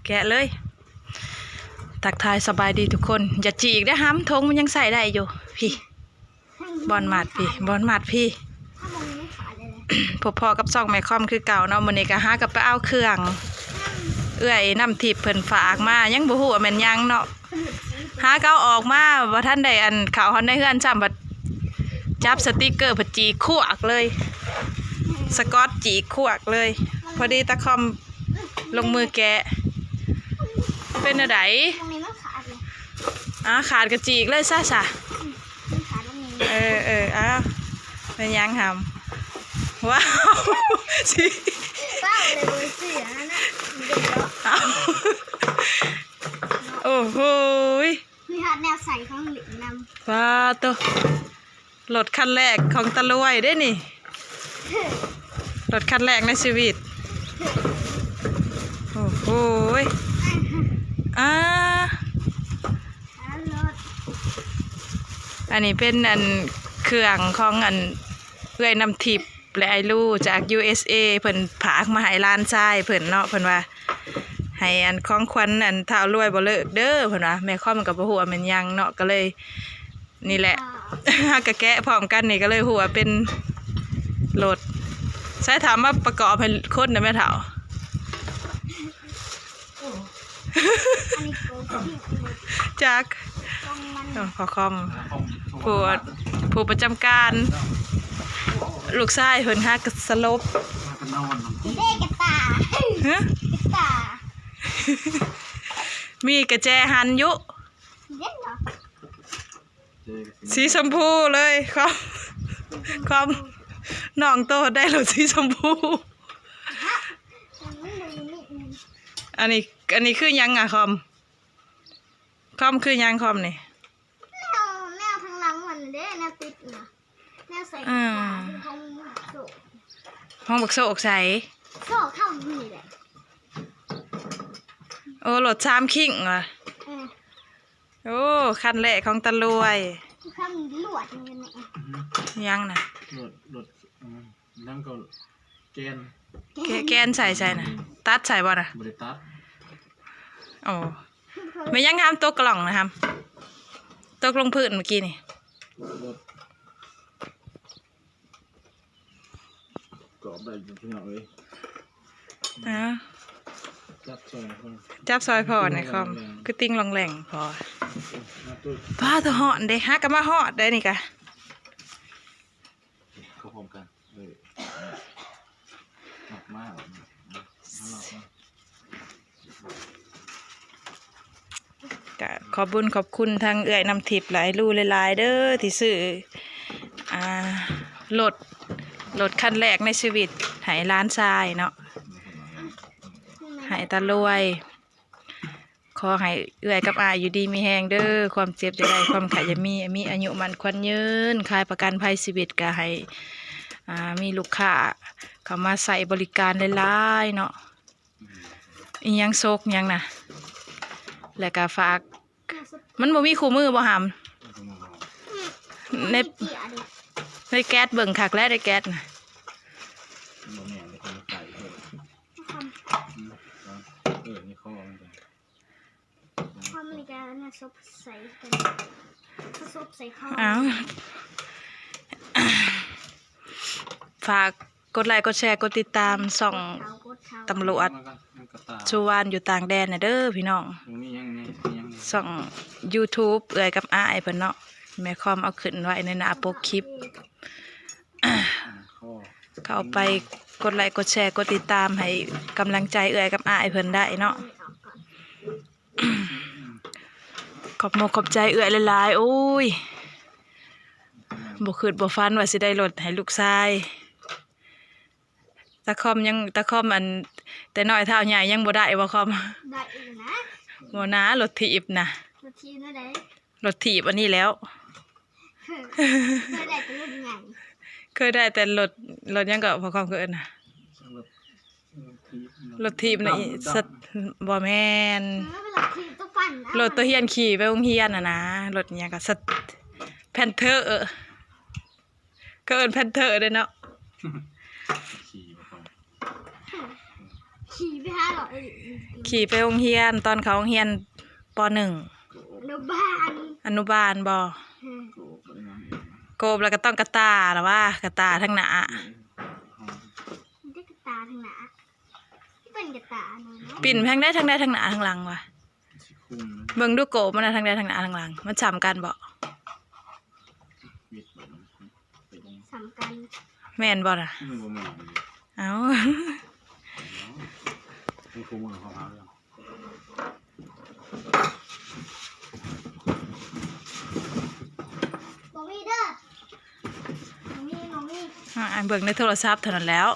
ແກະເລີຍ. ທັກທາຍສະບາຍດີທຸກຄົນ. ຢ່າຈີກເດີ້ຫຳ, ຖົງມັນຍັງໃຊ້ໄດ້ຢູ່. ພີ້ ບ່ອນມັດພີ້ ບ່ອນມັດພີ້. ພົບພໍ້ກັບຊ່ອງແມ່ຄອມຄືເກົ່າເນາະ. ມື້ນີ້ກໍຫາກັບໄປເອົາເຄື່ອງ ເອື້ອຍນ້ຳທິບເພິ່ນຝາກມາ, ຍັງບໍ່ຮູ້ວ່າແມ່ນຫຍັງເນາະ. ຫາກໍເອົາອອກມາ ບໍ່ທັນໄດ້ອັນເຂົ້າຮອດໃນເຮືອນຊ້ຳ ພັດຈັບສະຕິກເກີ ພັດຈີກຄວກເລີຍ, ສະກອດຈີກຄວກເລີຍ. ພໍດີຕາຄອມລົງມືແກະ. ເປັນແນວໃດ? ຕອງນີ້ມັນຂາດເລີຍ. ອາ ຂາດກໍຈີກເລີຍຊະ ຊະ. ອືມ ມັນຂາດຕອງນີ້. ເອີ ເອີ ອ້າວ ແມ່ນຫຍັງຫຳ? ວ້າວ ຊິ ວ້າວເລີຍບໍ່ຊື້ອັນນັ້ນນະ. ອ້າວ ໂອ້ໂຫຍ ມີຮອດແນວໃສ່ຂອງຫຼິ້ນນຳ. ວ້າໂຕ ລົດຄັນແລກຂອງຕາລວຍເດ້ນີ້, ລົດຄັນແລກໃນຊີວິດ. ໂອ້ໂຫຍ ອາ ອັນນີ້ເປັນອັນເຄື່ອງຂອງອັນເອື້ອຍນ້ຳທິບ ແລະ ອ້າຍລູຈາກ ຢູເອສເອ ເພິ່ນຝາກມາໃຫ້ຫຼານຊາຍເພິ່ນເນາະ. ເພິ່ນວ່າໃຫ້ອັນຂອງຂວັນອັນທ້າວລວຍບໍ່ເລີກເດີ້ ເພິ່ນວ່າ. ແມ່ຄອມກໍບໍ່ຮູ້ວ່າແມ່ນຫຍັງເນາະ ກໍເລີຍ ນີ້ແຫຼະ ເຮົາກໍແກະພ້ອມກັນນີ້ ກໍເລີຍຮູ້ວ່າເປັນລົດ. ໃຊ້ຖາມມາປະກອບໃຫ້ຄົນໄດ້ແມ່ເຖົ້າ? ອັນນີ້ກໍ ຈັກ ຂອງມັນ ເອີ ພໍ່ຄອມ ຜູ້ ຜູ້ປະຈຳການ. ລູກຊາຍເພິ່ນຫາກະສະຫຼົບ. ເດ້ກະຕ່າ ຮະ? ກະຕ່າ ມີກະແຈຫັນຢູ່ ເດ້ເນາະ. ສີຊົມພູເລີຍ ຄອມ ຄອມ ນ້ອງໂຕໄດ້ລົດສີຊົມພູ. ອັນນີ້ ອັນນີ້ຄືຫຍັງອະຄອມ? ຄອມ ຄືຫຍັງຄອມນີ້? ແນວ ແນວທາງຫຼັງມັນເດ້ ແນວຕິດນະ ແນວໃສ່ຂອງຂອງໂຊກ ຂອງບັກໂຊກໃສ? ໂຊກເຮົານີ້ແຫຼະ. ໂອ້ ລົດສາມຄິງຫວາ? ເອີ. ໂອ້ ຄັນແລກຂອງຕາລວຍ. ຄັນລວດນີ້ແຫຼະ. ຫຍັງນະ? ລົດ ລົດ ອືມ ຫຍັງກໍແກນ ແກ ແກນໃສ່ ໃສ່ນະ? ຕັດໃສ່ບໍ່ນະ? ບໍ່ໄດ້ຕັດ. ໂອ້ ແມ່ນຫຍັງຫຳຕົກກ່ອງນະຫຳ? ຕົກລົງພື້ນມື້ກີ້ນີ້. ລົດ ກອບໄດ້ຢູ່ພີ່ນ້ອງເອີຍ. ເອົາ ຈັບຊ່ອຍ ຈັບຊ່ອຍພໍ່ແດ່ຄອມ. ຄືຕິ່ງລອງແຫຼງພໍ່. ມາຕຸ້ຍ ປ້າ ໂຕຮ້ອນເດ້ ຫາກໍມາຮອດໄດ້ນີ້ກະ. ເຂົ້າພ້ອມກັນ ເອີ ອອກມາ ອອກມາ ກະຂອບບຸນຂອບຄຸນທາງເອື້ອຍນ້ຳທິບ ແລະ ອ້າຍລູຫຼາຍໆເດີ ທີ່ຊື້ ອ່າ ລົດ ລົດຄັນແລກໃນຊີວິດໃຫ້ຫຼານຊາຍເນາະ ໃຫ້ຕາລວຍ. ຂໍໃຫ້ເອື້ອຍກັບອ້າຍຢູ່ດີມີແຮງເດີ ຄວາມເຈັບຢ່າໄດ້ ຄວາມໄຂ້ຢ່າມີ ມີອາຍຸໝັ້ນຂວັນຍືນ ຂາຍປະກັນໄພຊີວິດກະໃຫ້ ອ່າ ມີລູກຄ້າເຂົ້າມາໃຊ້ບໍລິການຫຼາຍໆເນາະ. ອີ່ຫຍັງ ໂຊກຫຍັງນະ? ແລ້ວກະຝາກ ມັນບໍ່ມີຄູ່ມືບໍ່ຫຳ? ໃນ ໃນແກັດເບິ່ງຄັກແລ້ວ ໃນແກັດນະ. ບໍ່ແມ່ນເດ້ ເປັນໄກ່ເພິ່ນ ເອີ ໃນຄໍມັນກະ ຄວາມນີ້ກະແນວສົບໃສ່ກັນ ສົບໃສ່ຄໍ. ອ້າວ ຝາກ ກົດໄລ ກົດແຊ ກົດຕິດຕາມຊ່ອງຕຳຫຼວດສຸວານຢູ່ຕ່າງແດນນະເດີພີ່ນ້ອງ. ຊ່ອງຢູທູບເອື້ອຍກັບອ້າຍເພິ່ນເນາະ ແມ່ຄອມເອົາຂຶ້ນໄວ້ໃນໜ້າປົກຄລິບ. ເຂົ້າໄປກົດໄລ ກົດແຊ ກົດຕິດຕາມໃຫ້ກຳລັງໃຈເອື້ອຍກັບອ້າຍເພິ່ນໄດ້ເນາະ. ຂອບມົກຂອບໃຈເອື້ອຍຫຼາຍໆ. ໂອ້ຍ ບໍ່ຄິດບໍ່ຝັນວ່າຊິໄດ້ລົດໃຫ້ລູກຊາຍ. ຕາຄອມຍັງ ຕາຄອມ ອັນ ແຕ່ນ້ອຍເທົ່າໃຫຍ່ຍັງບໍ່ໄດ້ບໍ່ຄອມ? ໄດ້ອີກນະ. ບໍ່ນາ ລົດຖີບນະ. ລົດຖີບແນວໃດ? ລົດຖີບອັນນີ້ແລ້ວ. ເຄີຍ ເຄີຍໄດ້ແຕ່ລົດໃຫຍ່ ເຄີຍໄດ້ແຕ່ລົດ ລົດຫຍັງເກາະ ພໍ່ຄອມເອີ້ນນະ? ລົດ ລົດຖີບນະ ລົດຖີບນະ ອີ ດຳໆ ສັດ ບໍ່ແມ່ນ ເອີ ລົດຖີບໂຕປັ່ນນະ ລົດໂຕຮຽນຂີ່ໄປໂຮງຮຽນຫັ້ນນະ. ລົດຫຍັງເກາະ ສັດ ແພນເທີ ເຂົາເອີ້ນແພນເທີເດ້ເນາະ. ຂີ່ບໍ່ຄ່ອຍ ຂີ່ໄປຫາເລາະ ຂີ່ໄປໂຮງຮຽນ ຕອນເຂົ້າໂຮງຮຽນ ປໍໜຶ່ງ ອະນຸບານ ອະນຸບານບໍ? ແມ່ນ ໂກບແລ້ວກໍຕ້ອງກະຕ່າລະຫວາ ກະຕ່າທາງໜ້າ ມີແຕ່ກະຕ່າທາງໜ້າ ເປັນກະຕ່າອັນນັ້ນເນາະ ປິ່ນທາງໃດທາງໃດ ທາງໜ້າທາງຫຼັງຫວາ? ຊິຄຸມ ເບິ່ງດູໂກບມັນນະ ທາງໃດທາງໜ້າທາງຫຼັງ ມັນສ່ຳກັນບໍ? ສ່ຳກັນ ແມ່ນບໍ່ນະ? ມັນບໍ່ແມ່ນ ເອົ້າ ມີຄູ່ມືເຮົາຫາເລື່ອງ ບໍ່ມີເດີ ບໍ່ມີ ບໍ່ມີ ອ່າ ເບິ່ງໃນໂທລະສັບເທົ່ານັ້ນແລ້ວ.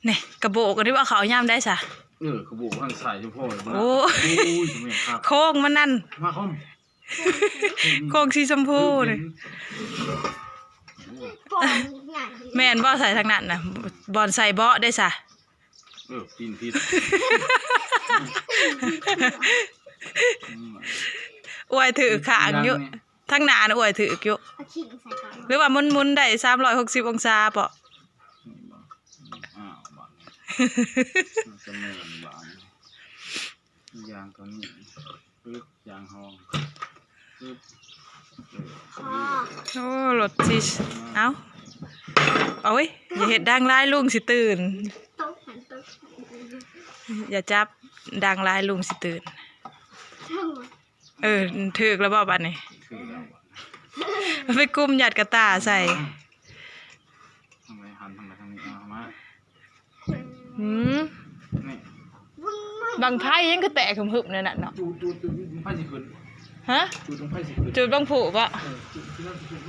ນີ້ ກະໂບກ ອັນນີ້ວ່າເຂົາເອົາຍາມໃດຊະ? ເອີ ກະໂບກຫັ້ນໃສ່ສະໂພກ ໂອ້ຍ ໂອ້ຍ ແມ່ນຄັກ ໂຄ້ງມັນນັ້ນ ມາຄອມ ໂຄ້ງສີຊົມພູນີ້ ເອີ ເຫັນ ໂອ້ຍ ແມ່ນບໍ່? ໃສ່ທາງນັ້ນນະ ບ່ອນໃສ່ເບາະເດ້ຊະ ເອີ ຕີນຜິດ ອວຍຖືກຂ້າງຢູ່ ທາງໜ້ານະອວຍຖືກຢູ່ ເອົາຂີງໃສ່ກ່ອນ ຫຼືວ່າໝຸນໆໄດ້ສາມຮ້ອຍຫົກສິບອົງສາເປາະ? ນີ້ບໍ່? ອ້າວ ບາດນີ້ ມັນຈະແມ່ນບາດນີ້ ຢາງຕົວນີ້ ປຶບ ຢາງຮອງ ປຶບ ເອີ ໂອ້ ລົດຊິ ເອົ້າ ໂອ້ຍ ຢ່າເຮັດດັງຫຼາຍ ລຸງຊິຕື່ນ ຕົກ ຕົກ ຢ່າຈັບດັງຫຼາຍ ລຸງຊິຕື່ນ. ເອີ ຖືກແລ້ວບໍ່ບາດນີ້? ຖືກແລ້ວ ໄປກຸມຍັດກະຕ່າໃສ່ ທາງໃດ ຫັນທາງໃດ ທາງນີ້ ເອົາມາ ຫືມ ນີ້ ບັ້ງໄຟຍັງຄືແຕກຫຶບໆ ແນວນັ້ນເນາະ ຈູດ ຈູດ ຈູດ ບັ້ງໄຟຊິຂຶ້ນ ຮະ ຈູດ ບັ້ງໄຟຊິຂຶ້ນ ຈູດບັ້ງຜຸບໍ່? ເອີ ຈູດ ຈູດ ຈູດ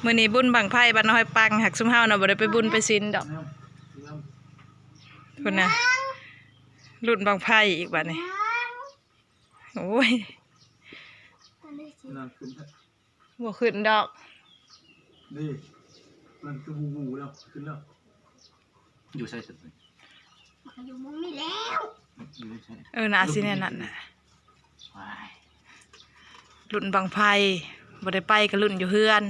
ມື້ນີ້ບຸນບັ້ງໄຟບ້ານນ້ອຍປັງ ຫາກຊຸມເຮົານະບໍ່ໄດ້ໄປບຸນໄປສິນດອກ ພຸ້ນນະ ລຸ້ນບັ້ງໄຟອີກບາດນີ້. ໂອ້ຍ ນັ້ນຂຶ້ນແທ້ ບໍ່ຂຶ້ນດອກ ນີ້ ນັ້ນຄືບູໆແລ້ວ ຂຶ້ນແລ້ວ ຢູ່ໃສຊັ້ນ? ມັນກໍຢູ່ໝ່ອງນີ້ແລ້ວ ຢູ່ໃສ? ເອີ ໜ້າຊິແນວນັ້ນນະ ວ້າຍ ລຸ້ນບັ້ງໄຟ ບໍ່ໄດ້ໄປກໍລຸ້ນຢູ່ເຮືອນ.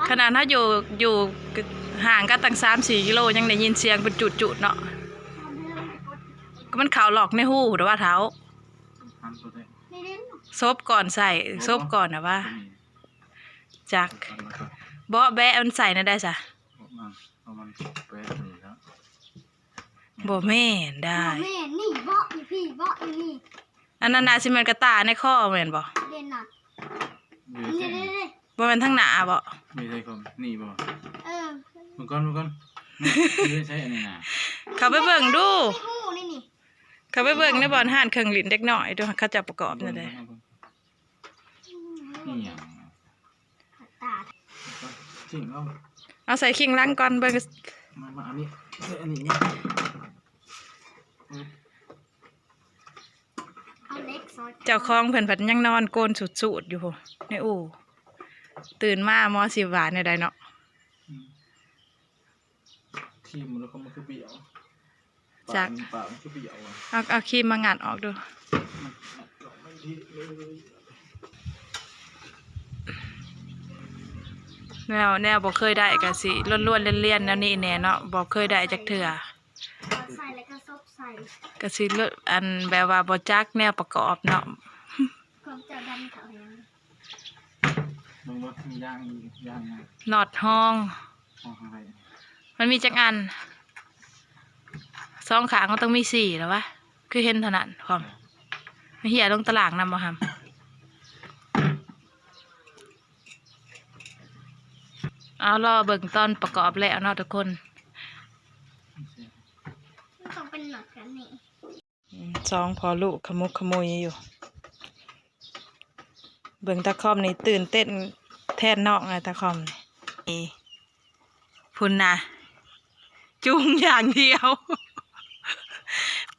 ຂະໜາດເຮົາຢູ່ ຢູ່ຫ່າງກັນຕັ້ງສາມສີ່ກິໂລ ຍັງໄດ້ຍິນສຽງເປັນຈູດໆເນາະ ກໍມັນເຂົ້າລັອກໃນຮູພຸ້ນວ່າເຖົ້າ ສົບກ່ອນໃສ່ ສົບກ່ອນນະວ່າ ຈັກ ເບາະແບະມັນໃສ່ແນວໃດຊະ? ບໍ່ແມ່ນດາຍ ບໍ່ແມ່ນ ນີ້ເບາະຢູ່ພີ້ ເບາະຢູ່ນີ້ ອັນນັ້ນນະຊິແມ່ນກະຕ່າໃນຄໍແມ່ນບໍ່? ເດນນະ ນີ້ ນີ້ ນີ້ ບໍ່ແມ່ນທາງໜ້າບໍ່? ມີໃສ່ຄອມ ນີ້ບໍ່? ເອີ ເບິ່ງກ່ອນ ເບິ່ງກ່ອນ ນີ້ໃສ່ອັນນີ້ນະ ເຂົ້າໄປເບິ່ງດູ ໃນຮູນີ້ ນີ້ ເຂົ້າໄປເບິ່ງໃນບ່ອນຮ້ານເຄື່ອງຫຼິ້ນເດັກນ້ອຍດູ ເຂົາເຈົ້າປະກອບແນວໃດ? ເບິ່ງ ນີ້ຫຍັງ? ຕາ ເອົາໃສ່ຄີງຫຼັງກ່ອນເບິ່ງ ມາ ມາ ອັນນີ້ ໃສ່ອັນນີ້ ເອົາເຫຼັກສອດ ເຈົ້າຂອງເພິ່ນພັດຍັງນອນໂກນສູດໆຢູ່ພຸ້ນ ໃນອູ່ ຕື່ນມາໝໍຊິວ່າແນວໃດເນາະ? ອືມ ທີມແລ້ວກໍມັນຄືບໍ່ເອົາ ຈັກ ປາກມັນຄືບໍ່ເອົາ ເອົາ ເອົາຄີມມາງັດອອກດູ ມັນ ແນວ ແນວບໍ່ເຄີຍໄດ້ກໍຊິລວນໆລຽນໆແນວນີ້ແດ່ເນາະ ບໍ່ເຄີຍໄດ້ຈັກເທື່ອ ໃສ່ແລ້ວກໍສົບໃສ່ ກໍຊິ ອັນ ແບບວ່າບໍ່ຈັກແນວປະກອບເນາະ ຄວາມເຈົ້າດຳເຂົາແຮງ ເບິ່ງເບິ່ງ ມີຢ່າງ ມີຢ່າງຫຍັງ ນັອດຮອງ ຮອງທາງໃດ ມັນມີຈັກອັນ? ສອງຂ້າງມັນຕ້ອງມີສີ່ແລ້ວວະ ຄືເຫັນເທົ່ານັ້ນ ຄວາມ ມັນເຫ່ຍລົງຕາລ່າງນຳບໍ່ຫຳ? ເອົາ ລໍເບິ່ງຕອນປະກອບແລ້ວເນາະທຸກຄົນ ມັນຕ້ອງເປັນນັອດແບບນີ້. ອືມ ສອງພໍ່ລູກຂະໝຸກຂະໝຸຍຢູ່ ເບິ່ງຕາຄອມນີ້ຕື່ນເຕັ້ນແທນນ້ອງນະ ຕາຄອມນີ້ ນີ້ ພຸ້ນນະ ຈູງຢ່າງດຽວ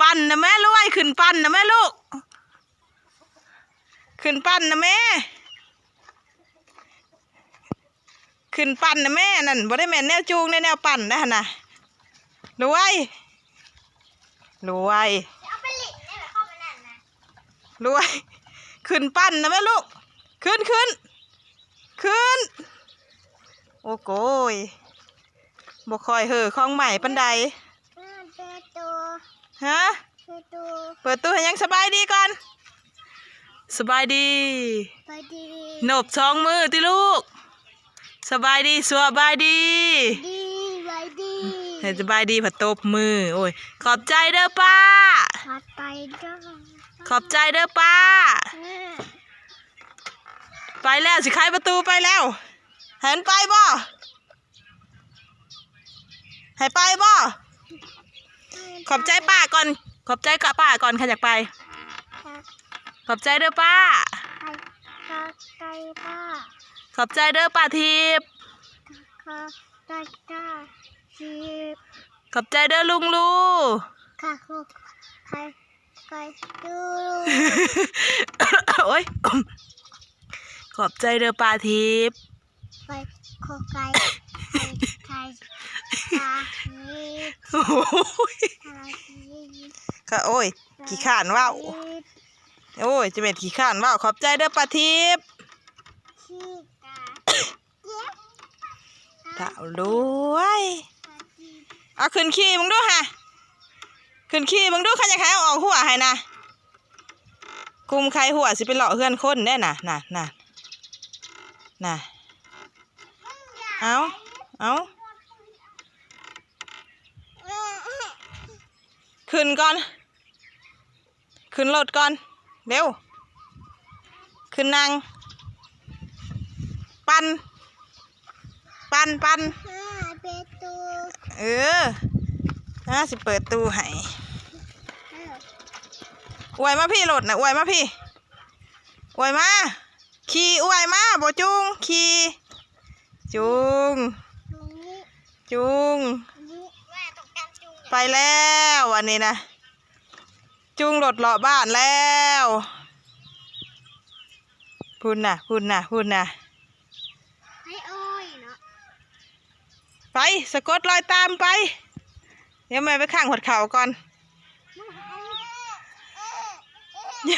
ປັ່ນນະແມ່ລວຍ ຂຶ້ນປັ່ນນະແມ່ລູກ ຂຶ້ນປັ່ນນະແມ່. ຂຶ້ນປັ່ນນະແມ່ ນັ້ນບໍ່ໄດ້ແມ່ນແນວຈູງເດ້ ແນວປັ່ນໄດ໋ຫັ້ນນະ ລວຍ ລວຍ ລວຍ ຂຶ້ນປັ່ນນະແມ່ລູກ ຂຶ້ນ ຂຶ້ນ ຂຶ້ນ ໂອ້ໂກຍ ບໍ່ຄ່ອຍເຫີຂອງໃໝ່ປານໃດ. ອືມ ເປີດຕູ້ ຮະ? ເປີດຕູ້ ເປີດຕູ້ໃຫ້ຫຍັງ? ສະບາຍດີກ່ອນ ສະບາຍດີ ສະບາຍດີ ນົບສອງມືຕິລູກ. ສະບາຍດີ ສະບາຍດີ ດີ ສະບາຍດີ ໃຫ້ສະບາຍດີ ພັດຕົບມື. ໂອ້ຍ ຂອບໃຈເດີປ້າ ຂອບໃຈເດີ ຂອບໃຈເດີປ້າ. ອືມ ໄປແລ້ວ ຊິໄຂປະຕູໄປແລ້ວ ໃຫ້ມັນໄປບໍ່? ໃຫ້ໄປບໍ່? ຂອບໃຈປ້າກ່ອນ ຂອບໃຈກະປ້າກ່ອນ ຄັນຢາກໄປ. ຂອບໃຈເດີປ້າ ຂອບໃຈປ້າ ຂອບໃຈເດີປ້າທິບ ຂອບໃຈປ້າທິບ ຂອບໃຈເດີລຸງລູ ຂອບໃຈ ໂອ້ຍ ຂອບໃຈເດີປ້າທິບ ໄປ ຂໍໄກ່ ໄກ່ ໄກ່ ໂອ້ຍ ກະ ໂອ້ຍ ຂີ້ຄ້ານເວົ້າ ໂອ້ຍ ຈະແມ່ນຂີ້ຄ້ານເວົ້າ. ຂອບໃຈເດີປ້າທິບ ຂີ້ກາ ເຈົ້າລວຍ ເອົາຂຶ້ນຂີ່ເບິ່ງດູຫະ ຂຶ້ນຂີ່ເບິ່ງດູ ຄັນຢາກໃຫ້ເອົາອອກຮົ້ວໃຫ້ນະ. ກຸມໄຄຮົ້ວຊິໄປເລາະເຮືອນຄົນແດ່ນະ ນະ ນະ ນະ. ເອົາ ເອົາ ຂຶ້ນກ່ອນ ຂຶ້ນລົດກ່ອນ ເລັວ ຂຶ້ນນັ່ງ ປັ່ນ ປັ່ນ ປັ່ນ ຫາເປີດຕູ້ ເອີ ຫາຊິເປີດຕູ້ໃຫ້. ເອີ ອວຍມາພີ້ ລົດນະ ອວຍມາພີ້ ອວຍມາ ຂີ່ ອວຍມາ ບໍ່ຈູງ ຂີ່ ຈູງ ຈູງ ຈຸງ ນີ້ ແມ່ຕ້ອງການຈຸງ ໄປແລ້ວ ອັນນີ້ນະ ຈຸງລົດເລາະບ້ານແລ້ວ ພຸ້ນນະ ພຸ້ນນະ ພຸ້ນນະ ໄປ ໂອ້ຍເນາະ ໄປ ສະກົດລອຍຕາມໄປ ດຽວແມ່ໄປຄ້າງຮອດເຂົ້າກ່ອນ ເອີ